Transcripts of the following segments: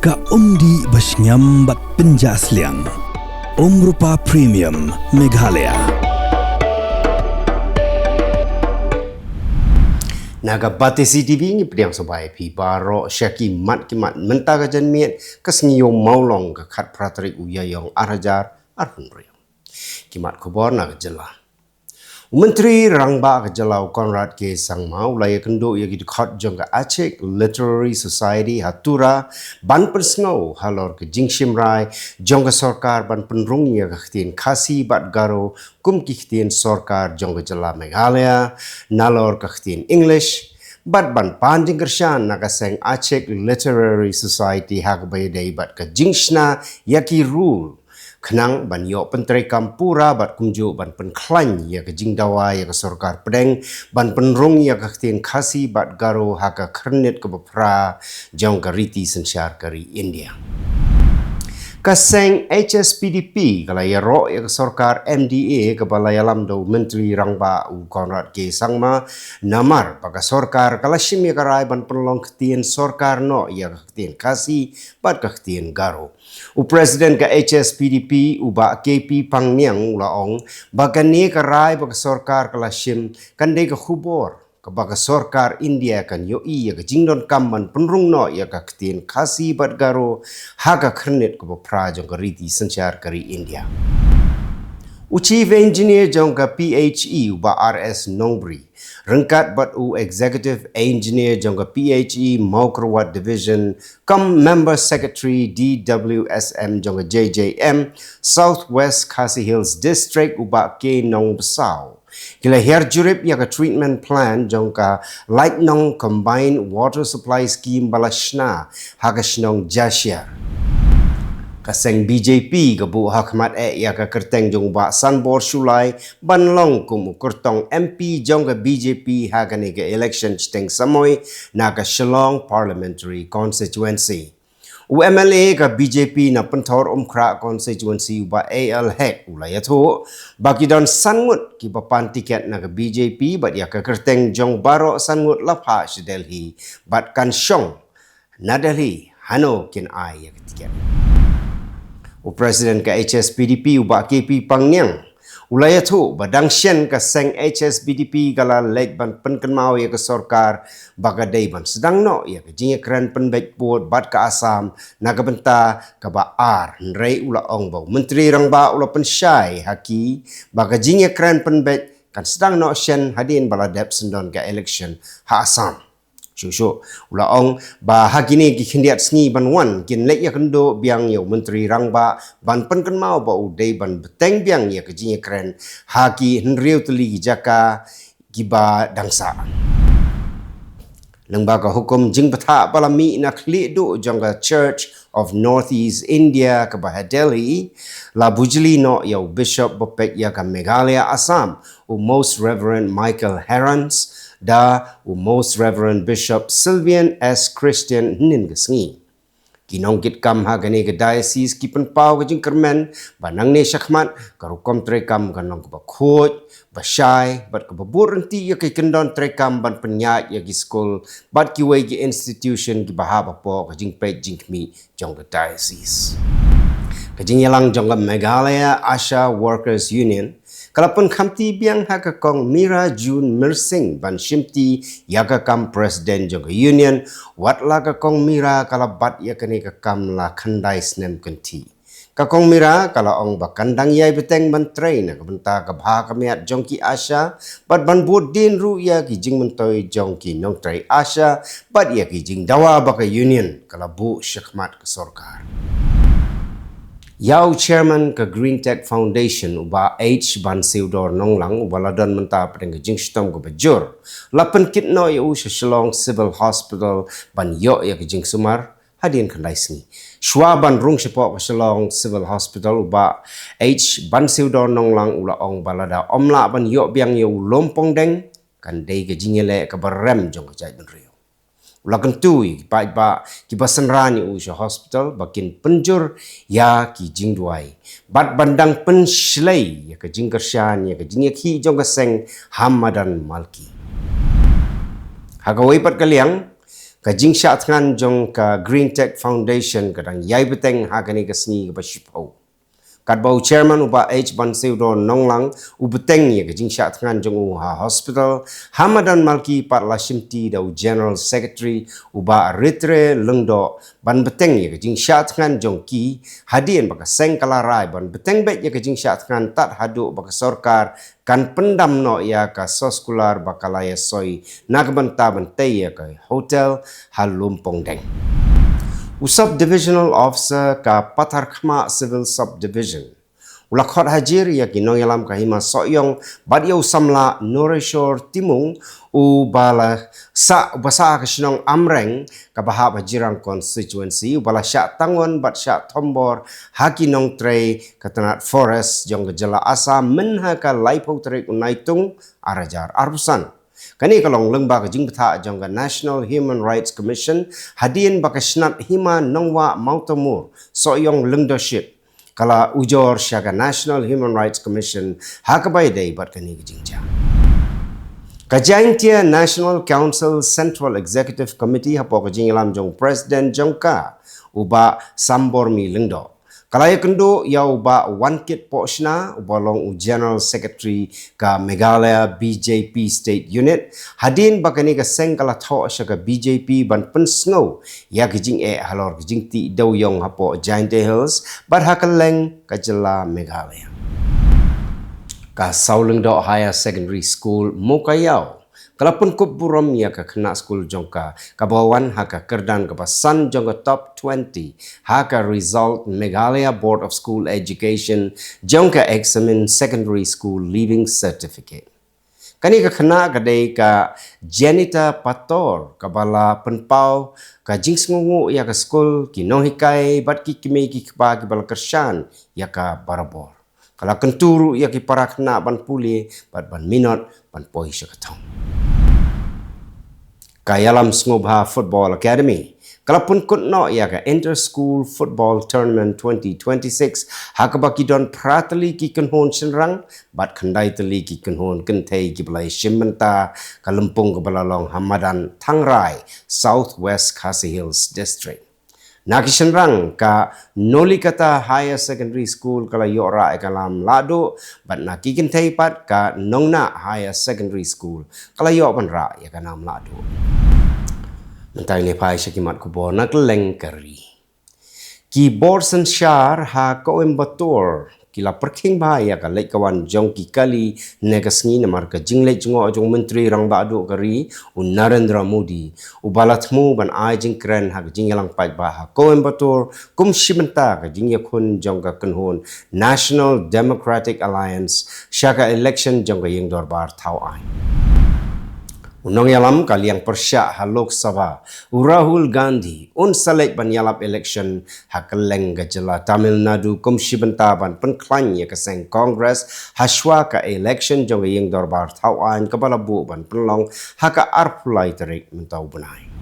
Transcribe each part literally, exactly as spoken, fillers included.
Ka umdih ba shngiam bad pynjah sliang. Umrupa Premium Meghalaya. Na ka Batesi T V ngi pdiang sngewbha ïa phi baroh sha ki mat ki mat mynta ka janmiet ka sngi u Mawlong ka khatphra tarik u Ïaïong ar hajar arphew hynriew. Ki mat khubor na ka jylla. U Myntri Rangbah ka jylla u Conrad K Sangma u la ïakynduh ïa ki dkhot jong ka Achik Literary Society ha Tura ban pynsngew halor ka jingshim rai jong ka sorkar ban pynrung ïa ka ktien Khasi bad Garo kum ki ktien sorkar jong ka jylla Meghalaya nalor ka ktien English, bad ban pan jingkyrshan na ka seng Achik Literary Society ha kaba ïadei bad ka jingshna ïa ki rule khnang ban ïoh pyntreikam pura bad kumjuh ban pynkhlaiñ ïa ka jingdawa ïa ka sorkar pdeng ban pynrung ïa ka ktien Khasi bad Garo ha ka khyrnit kaba phra jong ka riti synshar ka ri India. Ka seng H S P D P ka la ïaroh ïa ka sorkar M D A kaba la ïalam da u Myntri Rangbah u Conrad K Sangma namar ba ka sorkar ka la shim ïa ka rai ban pynlong ktien sorkar noh ïa ka ktien Khasi bad ka ktien Garo. U President ka H S P D P u Bah K P Pangniang u la ong ba kane ka rai ba ka sorkar ka la shim kan dei ka khubor kaba ka sorkar India kan ïohi ïa ka jingdonkam ban pynrung noh ïa ka ktien Khasi bad Garo ha ka khyrnit kaba phra jong ka riti synshar ka ri India. U Chief Engineer jong ka P H E u Bah R S Nongbri ryngkat bad u Executive Engineer jong ka P H E Mawkyrwat Division kum Member Secretary D W S M jong ka J J M South West Khasi Hills District u Bah K Nongbsau ki la hiar jurip ïa ka treatment plant jong ka Laitnong Combined Water Supply Scheme ba la shna ha ka shnong Jashiar. Ka seng B J P ka buh ha khmat eh ïa ka kyrteng jong u Bah Sanbor Shullai ban long kum u kyrtong M P jong ka B J P ha kane ka election shiteng samoi na ka Shillong Parliamentary Constituency. U M L A ka B J P na Pynthorumkhrah Constituency u Bah A L Hek u la ïathuh ba ki don san ngut kiba pan tiket na ka B J P bad ïa ka kyrteng jong baroh san ngut la phah sha Delhi bad kan shong na Delhi hano kin ai ïa ka tiket. U President ka H S P D P u Bah K P Pangniang u la ïathuh ba dang shen ka seng H S P D P ka la leit ban pynkynmaw ïa ka sorkar ba ka dei ban sdang noh ïa ka jingïakren pynbeit pud bad ka Assam na ka bynta kaba ar, hynrei u la ong ba u Myntri Rangbah u la pynshai ha ki ba ka jingïakren pynbeit kan sdang noh shen hadien ba la dep syndon ka election ha Assam. Shuh shuh u la ong ba ha kine ki khyndiat sngi ban wan kin leit ïakynduh biang ïa u Myntri Rangbah ban pynkynmaw ba u dei ban bteng biang ïa ka jingïakren ha ki hynriew tylli ki jaka kiba dang sah. Lyngba ka hukum jingbthah ba la mih na khlieh duh jong ka Church of Northeast India kaba ha Delhi, la bujli noh ïa u Bishop ba peit ïa ka Meghalaya Assam, u Most Reverend Michael Herans, da u Most Reverend Bishop Sylvian S Christian hynnin ka sngi. Ki nongkitkam ha kane ka diocese ki pynpaw ka jingkyrmen ba nangne shakhmat ka rukom treikam kan long kaba khuid, ba shai bad kaba bud ryntih ïa ki kyndon treikam ban pynïaid ïa ki skul bad kiwei ki institution kiba hap hapoh ka jingpeit jingkhmih jong ka diocese. Ka jingïalang jong ka Meghalaya ASHA Workers Union ka la pynkhamti biang ha ka Kong Mira June Myrsing ban shimti ïa ka kam president jong ka union, wat la ka Kong Mira ka la bat ïa kane ka kam la khyndai snem kynthih. Ka Kong Mira ka la ong ba kan dang ïai bteng ban trei na ka bynta ka bha ka miat jong ki ASHA bad ban bud dien ruh ïa ki jingmyntoi jong ki nongtrei ASHA bad ïa ki jingdawa ba ka union ka la buh shakhmat ka sorkar. Ïa u chairman ka Green Tech Foundation u Bah H Bansiewdor Nonglang uba la don mynta hapdeng ka jingshitom kaba jur, la pynkit noh ïa u sha Shillong Civil Hospital ban ïoh ïa ka jingsumar hadien khyndai sngi. Shuwa ban rung shapoh ka Shillong Civil Hospital u Bah H Bansiewdor Nonglang u la ong ba lada ym lah ban ïoh biang ïa u lum pongdeng kan dei ka jingïaleh kaba rem jong ka jaitbynriew. U la kyntu ïa ki paidbah kiba synran ïa u sha hospital ba kin pynjur ïa ki jingduwai bad ban dang pynshlei ïa ka jingkyrshan ïa ka jingïakhih jong ka seng ha madan Malki. Ha kawei pat ka liang, Ka jingshah thngan jong ka Green Tech Foundation ka dang ïai bteng ha kane ka sngi kaba shiphew. Katba u chairman u Bah H Banseudor Nonglang u bteng ïa ka jingshah thngan jong u ha hospital, ha madan Malki pat la shimti da u General Secretary u Bah Ritre Lyngdoh ban bteng ïa ka jingshah thngan jong ki, hadien ba ka seng ka la rai ban bteng beit ïa ka jingshah thngan tad haduh ba ka sorkar kan pyndam noh ïa ka soskular ba ka la ïasoi na ka bynta ban tei ïa ka hotel ha Lumpongdeng. U Sub Divisional Officer ka Patharkhmah Civil Subdivision u la khot hajir ïa ki nongïalam ka Hima Sohiong bad ïa u samla Noreshor Timung, u ba la sah, u ba sah ha ka shnong Amreng kaba hap ha Jirang constituency, u ba la shah tangwon bad shah thombor ha ki nongtrei ka tnat forest jong ka jylla Assam mynha ka laiphew tarik u Naitung ar hajar arphew san. Kane ka long lyngba ka jingbthah jong ka National Human Rights Commission, hadien ba ka Shnat Hima Nongwah Mawtamur Sohiong Lyngdohship ka la ujor sha ka National Human Rights Commission ha kaba ïadei bad kane ka jingjia. Ka Jaintia National Council Central Executive Committee hapoh ka jingïalam jong President jong ka, u Bah Sambormi Lyngdoh, ka la ïakynduh ïa u Bah Wankit Pohshna, u ba long u General Secretary ka Meghalaya B J P State Unit, hadien ba kane ka seng ka la thoh sha ka B J P ban pynsngew ïa ka jingeh halor ka jingtih dewïong hapoh Jaintia Hills bad ha kylleng ka jylla Meghalaya. Ka Sawlyngdoh Higher Secondary School, Mowkaiaw, ka la pynkup burom ïa ka khynnah skul jong ka, kaba wan ha ka kyrdan kaba san jong ka top twenty ha ka result Meghalaya Board of School Education jong ka eksamin Secondary School Leaving Certificate. Kane ka khynnah ka dei ka Janita Pator, kaba la pynpaw ka jingsngewnguh ïa ka skul, ki nonghikai bad ki kmie ki kpa kiba la kyrshan ïa ka barabor. Ka la kyntu ruh ïa ki para khynnah ban pule bad ban minot ban poi sha ka thong. Ka Ïalam Sngewbha Football Academy ka la pynkut noh ïa ka Inter School Football Tournament twenty twenty-six, ha kaba ki don phra tylli ki kynhun shynrang bad khyndai tylli ki kynhun kynthei kiba la ïashim bynta, ka lympung kaba la long ha madan Thangrai, South West Khasi Hills District. Na ki shynrang, ka Nolikata Higher Secondary School ka la ïoh rah ïa ka nam lahduh, bad na ki kynthei pat, ka Nongnah Higher Secondary School ka la ïoh ban rah ïa ka nam lahduh. Mynta ngin ïa phai sha ki mat khubor na kylleng ka ri. Ki bor synshar ha Coimbatore ki la pyrkhing bha ïa ka leit ka wan jong ki kali ne ka sngi, namar ka jingleit jngoh jong u Myntri Rangbah Duh ka ri, u Narendra Modi, u ba la thmu ban ai jingkren ha ka jingïalang paidbah ha Coimbatore kum shi bynta ka jingïakhun jong ka kynhun National Democratic Alliance sha ka election jong ka ïing dorbar thaw aiñ. U nongïalam ka liang pyrshah ha Lok Sabha, u Rahul Gandhi, un sa leit ban ïalap election ha kylleng ka jylla Tamil Nadu kum shi bynta ban pynkhlaiñ ïa ka seng Congress hashwa ka election jong ka ïing dorbar thaw aiñ kaba la buh ban pynlong ha ka arphew lai tarik mynta u bnai.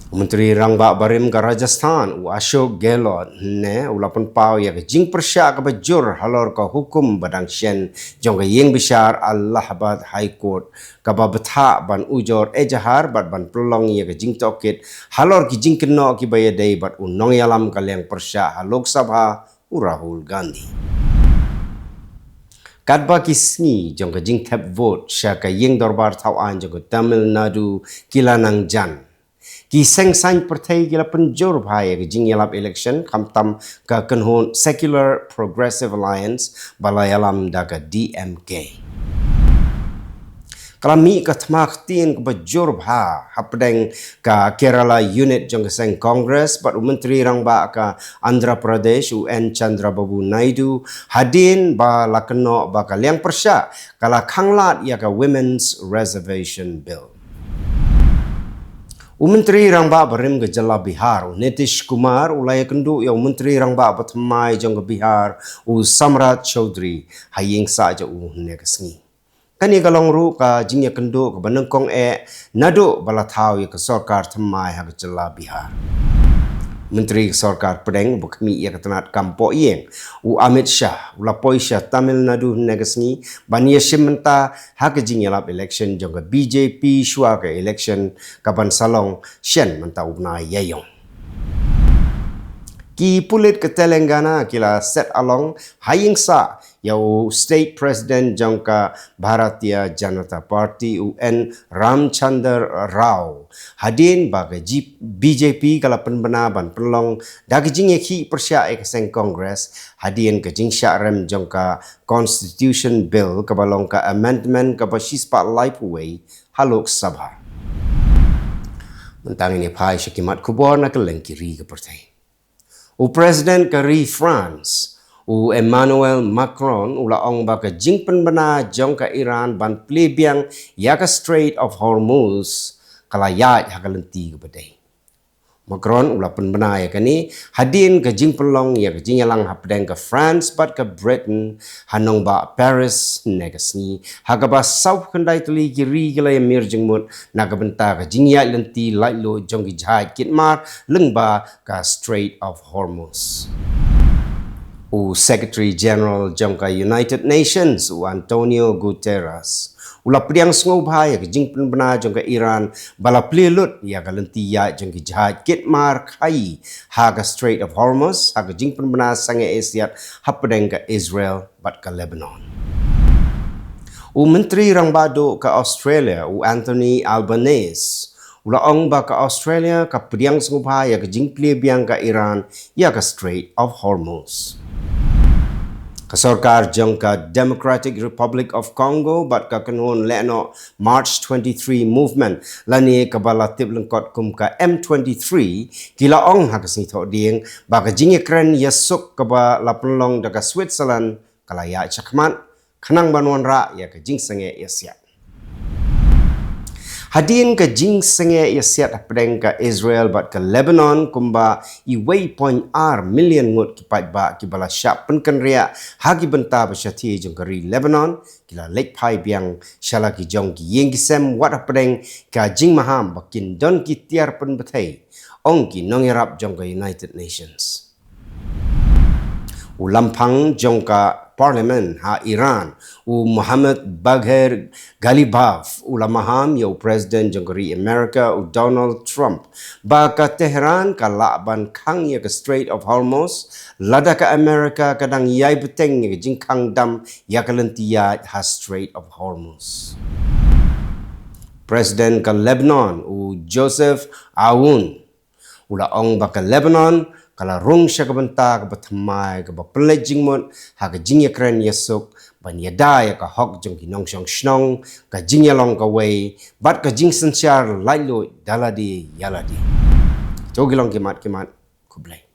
U Myntri Rangbah barim ka Rajasthan, u Ashok Gehlot, ne u la pynpaw ïa ka jingpyrshah kaba jur halor ka hukum ba dang shen jong ka ïing bishar Allahabad High Court, kaba bthah ban ujor ejahar bad ban pynlong ïa ka jingtohkit halor ki jingkynnoh kiba ïadei bad u nongïalam ka liang pyrshah ha Lok Sabha, u Rahul Gandhi. Katba ki sngi jong ka jingthep vote sha ka ïing dorbar thaw aiñ jong ka Tamil Nadu ki la nang jan, ki seng saiñ pyrthei ki la pynjur bha ïa ka jingïalap election, khamtam ka kynhun Secular Progressive Alliance ba la ïalam da ka D M K. Ka la mih ka thma ktien kaba jur bha hapdeng ka Kerala unit jong ka seng Congress bad u Myntri Rangbah ka Andhra Pradesh, u N Chandrababu Naidu, hadien ba la kynnoh ba ka liang pyrshah ka la khanglad ïa ka Women's Reservation Bill. U Myntri Rangbah barim ka jylla Bihar, u Nitish Kumar, u la ïakynduh ïa u Myntri Rangbah bathymmai jong ka Bihar, u Samrat Chaudhary, ha ïing sah jong u hynne ka sngi. Kane ka long ruh ka jingïakynduh kaba nyngkong eh naduh ba la thaw ïa ka sorkar thymmai ha ka jylla Bihar. Myntri ka sorkar pdeng uba khmih ïa ka tnat kam poh ïing, u Amit Shah, u la poi sha Tamil Nadu hynne ka sngi ban ïashim bynta ha ka jingïalap election jong ka B J P shuwa ka election kaban sa long shen mynta u bnai Ïaïong. Ki pulit ka Telangana ki la set along ha ïing sah ïa u State President jong ka Bharatiya Janata Party, u N Ramchandra Rao, hadien ba ka G-, B J P ka la pynbna ban pynlong da ka jingïakhih pyrshah ïa ka seng Congress hadien ka jingshah rem jong ka Constitution Bill kaba long ka amendment kaba shispah laiphew wei ha Lok Sabha. Mynta ngin ïa phai sha ki mat khubor na kylleng ki ri ka pyrthei. U President ka ri France, u Emmanuel Macron, u la ong ba ka jingpynbna jong ka Iran ban plie biang ïa ka Strait of Hormuz ka la ïaid ha ka lynti kaba dei. Macron u la pynbna ïa kane hadien ka jingpynlong ïa ka jingïalang hapdeng ka France bad ka Britain ha nongbah Paris hynne ka sngi, ha kaba sawphew khyndai tylli ki ri ki la ïamir jingmut na ka bynta ka jingïaid lynti laitluid jong ki jahaj kit mar lyngba ka Strait of Hormuz. U Secretary General jong ka United Nations, u Antonio Guterres, u la pdiang sngewbha ïa ka jingpynbna jong ka Iran ba la plie lut ïa ka lynti ïaid jong ki jahaj kit mar khaïi ha ka Strait of Hormuz, ha ka jingpynbna sangeh ïasiat hapdeng ka Israel bad ka Lebanon. U Myntri Rangbah Duh ka Australia, u Anthony Albanese, u la ong ba ka Australia ka pdiang sngewbha ïa ka jingplie biang ka Iran ïa ka Strait of Hormuz. Ka sorkar jong ka Democratic Republic of Congo bad ka kynhun lehnoh March twenty-three Movement, lane kaba la tip lyngkot kum ka M twenty-three, ki la ong ha ka sngi Thohdieng ba ka jingïakren ïasuk kaba la pynlong da ka Switzerland ka la ïaid shakhmat, khnang ban wanrah ïa ka jingsangeh ïasiat. Hadien ka jingsangeh ïasiat hapdeng ka Israel bad ka Lebanon, kumba uwei point ar million ngut ki paidbah kiba la shah pynkynriah ha ki bynta ba shathie jong ka ri Lebanon ki la leit phai biang sha la ki jong ki ïing ki sem, wat hapdeng ka jingmaham ba kin don ki tiar pynbthei, ong ki nongïarap jong ka United Nations. U lamphang jong ka Parliament ha Iran, u Mohammad Bagher Ghalibaf, u la maham ïa u President jong ka ri America, u Donald Trump, ba ka Tehran ka lah ban khang ïa ka Strait of Hormuz lada ka America ka dang ïai bteng ïa ka jingkhang dam ïa ka lynti ïaid ha Strait of Hormuz. President ka Lebanon, u Joseph Aoun, u la ong ba ka Lebanon ka la rung sha ka bynta kaba thymmai kaba pynleit jingmut ha ka jingïakren ïasuk ban ïada ïa ka hok jong ki nongshong shnong, ka jingïalong kawei bad ka jingsynshar laitluid da lade ïa lade. To ki long ki mat ki mat, khublei.